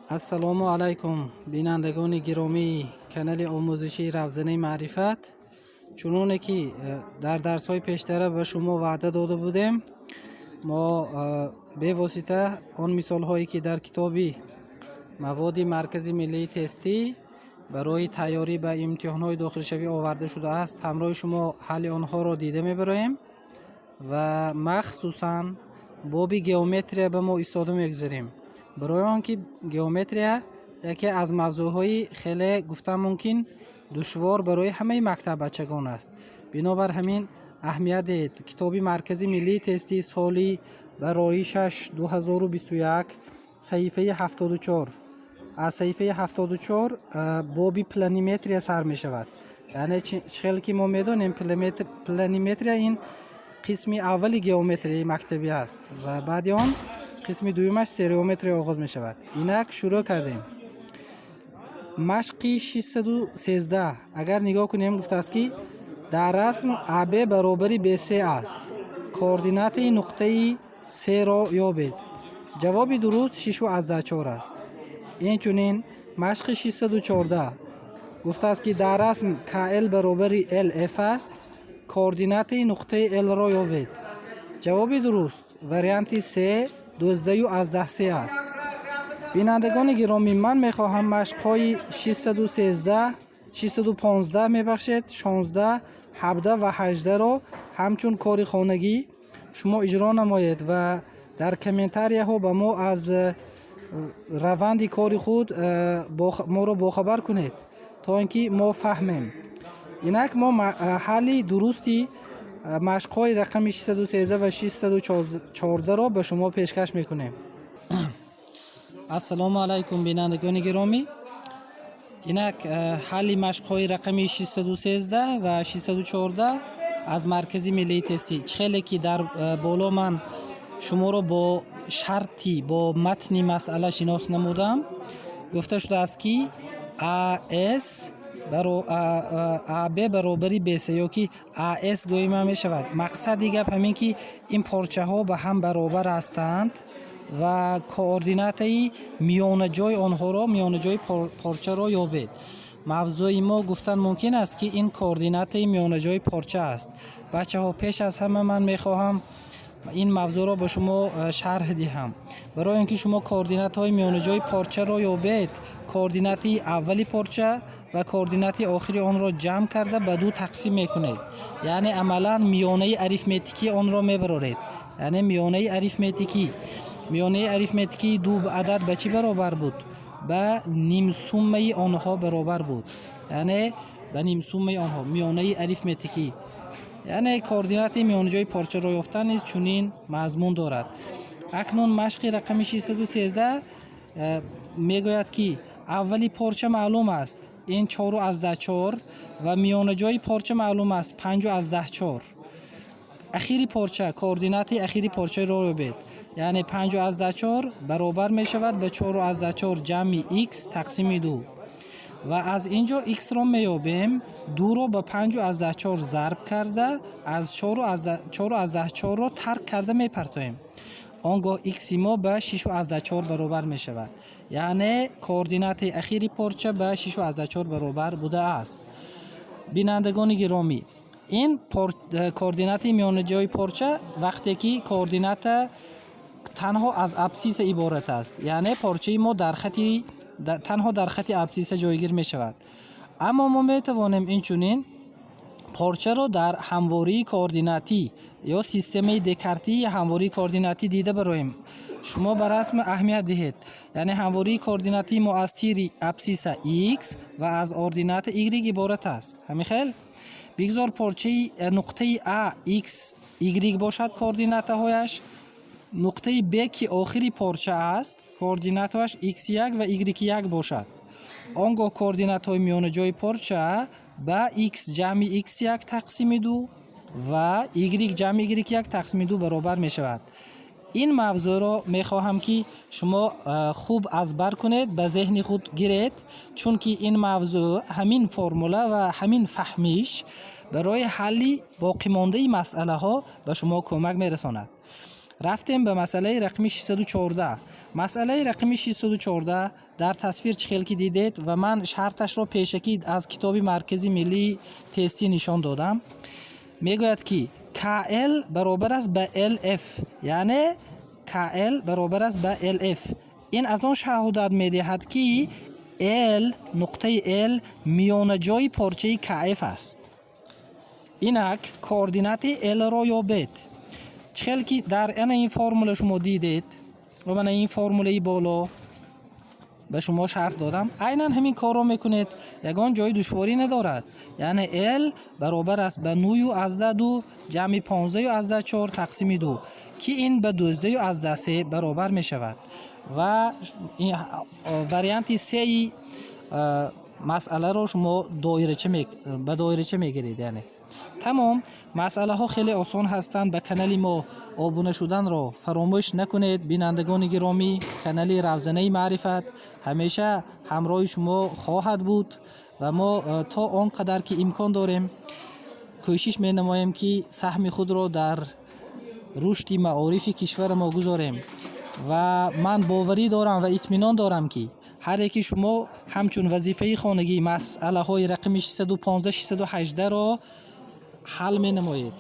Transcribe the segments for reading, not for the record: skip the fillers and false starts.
Ассалому алайкум, бинандагони гиромии канали омӯзишии Равзанаи маърифат. Чуноне ки дар дарсҳои пештара ба шумо ваъда дода будем, мо бевосита он мисолҳое, ки дар китоби маводи Маркази миллии тестӣ барои тайёрӣ ба имтиҳонҳои дохилшавӣ оварда шудааст, ҳамроҳи шумо ҳалли онҳоро дида мебароем ва махсусан боби геометрия ба мо истода мегузарем, барои он ки геометрия яке аз мавзӯъҳои хеле, гуфтан мумкин, душвор барои ҳамаи мактаббачагон аст. Бинобар ҳамин аҳамият диҳед: китоби Маркази миллии тестии соли бароишаш 2021, саҳифаи 74. Аз саҳифаи 74 боби планиметрия сар мешавад. Яъне чӣ хеле ки мо медонем, планиметрия ин қисми аввали геометрияи мактабӣ аст ва баъди он қисми дуюмаш стереометрия оғоз мешавад. Инак, шурӯъ кардем. Машқи 613 агар нигоҳ кунем, гуфтааст, ки дар расм АБ баробари БС аст, координатаи нуқтаи С-ро ёбед. Ҷавоби дуруст 6,4 аст. Инчунин машқи 614 гуфтааст, ки дар расм КЛ баробари ЛФ аст, координатаи нуқтаи Л-ро ёбед. Ҷавоби дуруст варианти С, 12,3 аст. Бинандагони гиромӣ, ман мехоҳам машқҳои 613, 615, мебахшед, 16, 17 ва 18-ро ҳамчун кори хонагӣ шумо иҷро намоед ва дар комментарияҳо ба мо аз раванди кори худ моро бохабар кунед, то ин ки мо фаҳмем. Инак, мо ҳалли дурусти машқҳои рақами 613 ва 614-ро ба шумо пешкаш мекунем. Ассалому алайкум, бинандагони гиромӣ. Инак, ҳалли машқҳои рақами 613 ва 614 аз Маркази миллии тестӣ. Чӣ хеле ки дар боло ман шуморо бо шарти, бо матни масъала шинос намудам, гуфта шудааст, ки АС, АБ баробари БС ё ки АС гӯима мешавад. Мақсади гап ҳамин, ки ин порчаҳо ба ҳам баробар ҳастанд ва координатаи миёнаҷои онҳоро, миёнаҷои порчаро ёбед. Мавзӯи мо, гуфтан мумкин аст, ки ин координатаи миёнаҷои порча аст. Бачаҳо, пеш аз ҳама ман мехоҳам ин мавзӯъро ба шумо шарҳ диҳам. Барои он ки шумо координатаҳои миёнаҷои порчаро ёбед, координатаи аввали порча ва координатаи охири онро ҷамъ карда, ба ду тақсим мекунед, яъне амалан миёнаи арифметикии онро мебароред. Яъне миёнаи арифметикии ду адад ба чӣ баробар буд? Ба нимсуммаи онҳо баробар буд, яъне ба нимсуммаи онҳо миёнаи арифметикӣ. Яъне координатаи миёнаҷои порчаро ёфтан низ чунин мазмун дорад. Акнун машқи рақами 613 мегӯяд, ки аввали порча маълум аст, ин 4,4, ва миёнаҷои порча маълум аст, 5,4. Ахири порча, координатаи ахири порчаро ёбед. Яъне 5,4 баробар мешавад ба 4,4 ҷамъи х тақсими ду ва аз ин ҷо х-ро меёбем. Дуро ба 5,4 зарб карда, аз 4,4-ро тарк карда мепартоем. Он гоҳ х-и мо ба 6,4 баробар мешавад, яъне координатаи ахири порча ба 6,4 баробар будааст. Бинандагони гиромӣ, ин координатаи миёнаҷои порча, вақте ки координата танҳо аз абсциса иборат аст, яъне порчаи мо дар хати, танҳо дар хати абсциса ҷойгир мешавад. Аммо мо метавонем инчунин порчаро дар ҳамвории координатӣ ё системаи декартии ҳамвории координатӣ дида бароем. Шумо ба расм аҳамият диҳед, яъне ҳамвории координатии мо аз тири абсциса x ва аз ордината y иборат аст. Ҳамин хел, бигзор порчаи нуқтаи а x, y бошад координатаҳояш, нуқтаи б, ки охири порча аст, координатааш x1 ва y1 бошад. Он гоҳ координатаҳои миёнаҷои порча ба x ҷамъи x1 тақсими ду ва y ҷамъи y1 тақсими ду баробар мешавад. Ин мавзӯъро мехоҳам, ки шумо хуб аз бар кунед, ба зеҳни худ гиред, чунки ин мавзӯъ, ҳамин формула ва ҳамин фаҳмиш барои ҳалли боқимондаи масъалаҳо ба шумо кӯмак мерасонад. Рафтем ба масъалаи рақами 614. Масъалаи рақами 614. Дар тасвир чӣ хел ки дидед ва ман шарташро пешакӣ аз китоби Маркази миллии тестӣ нишон додам, мегӯяд, ки КЛ баробар аст ба ЛФ, яъне КЛ баробар аст ба ЛФ. Ин аз он шаҳодат медиҳад, ки Л, нуқтаи Л миёнаҷои порчаи КФ аст. Инак координати Л-ро ёбед. Чӣ хел ки дар ана ин формула шумо дидед ва мана ин формулаи боло ба шумо шарҳ додам, айнан ҳамин корро мекунед, ягон ҷои душворӣ надорад. Яъне Л баробар аст ба 9,2 ҷамъи 15,4 тақсими 2, ки ин ба 12,3 баробар мешавад. Ва варианти сеи масъаларо шумо доирача ба доирача мегиред. Яъне тамом, масъалаҳо хеле осон ҳастанд. Ба канали мо обуна шуданро фаромӯш накунед, бинандагони гиромӣ. Канали Равзанаи маърифат ҳамеша ҳамроҳи шумо хоҳад буд ва мо то он қадар ки имкон дорем, кӯшиш менамоем, ки саҳми худро дар рушди маорифи кишвари мо гузорем. Ва ман боварӣ дорам ва итминон дорам, ки ҳар яки шумо ҳамчун вазифаи хонагӣ масъалаҳои рақами 615, 618-ро ҳал менамоед.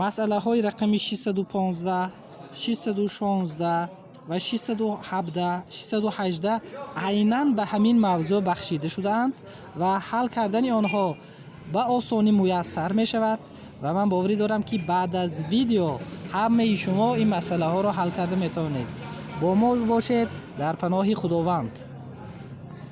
Масъалаҳои рақами 615, 616 ва 617, 618 айнан ба ҳамин мавзӯъ бахшида шудаанд ва ҳал кардани онҳо ба осонӣ муяссар мешавад. Ва ман боварӣ дорам, ки баъд аз видео ҳамаи шумо ин масъалаҳоро ҳал карда метавонед. Бо мо бошед, дар паноҳи Худованд.